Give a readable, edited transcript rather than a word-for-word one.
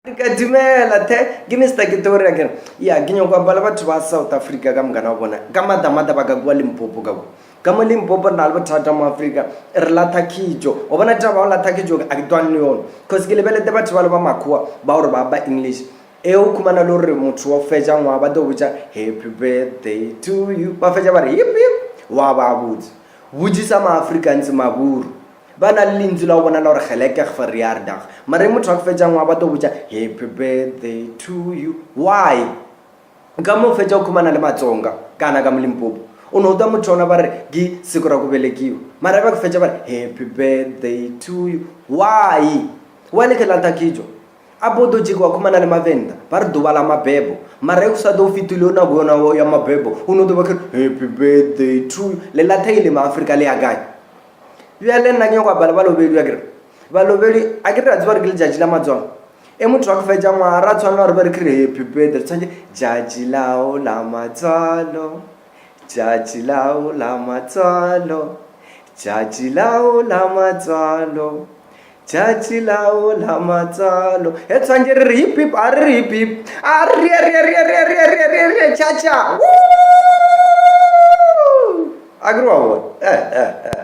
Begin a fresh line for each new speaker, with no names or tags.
Africa dumela the ke Mr Ketori akere ya ke nyako bala batho ba South Africa ka mokana wa bona ka madamada ba ka kua Limpopo ka kwa ka mo Limpopo re na le bothata mo Africa re latha khijo wa bona taba o latha khijo a ke twane le yone cause ke lebelete batho ba le ba makgowa ba gore ba ba English e o khumana le gore motho wa fetša ngwa ba tlo botša happy birthday to you ba fetša ba re hip hip wa ba botse botšisa ma-Afrikaans maburu Ba na le lentšu la go bona la gore gelukkig verjaardag. Mara e motho a fetša ngwaga ba tlo botša happy birthday to you. Why? Ka mo fetša go khumana le Matsonga kana ka mo Limpopo. O no utlwa motho ona ba re ke siku ra ku velekiwa. Mara ba ku fetša ba re happy birthday to you. Why? Why le khe la thakhijwa? A bo ḓo dzhikiwa khumana le Mavenda ba ri ḓuvha ḽa mabebo mara u sa ḓo fitile nako yona ya mabebo o no ḓo vha khe happy birthday to you. Le latha ile ma Afrika le ya kae? Bjale nna ke nyako bala Balobedu akere. Balobedu akere ra tseba gore ke letšatši la matswalo. E motho wa go fetša ngwaga ra tshwanela gore be re kere happy birthday re tshwanetse tšatši lao la matswalo tšatši lao la matswalo tšatši lao la matswalo tšatši lao la matswalo e tshwanetse re re hip hip a re re hip hip a re re re re re re re re tšatša a ke re wa bona eh eh eh.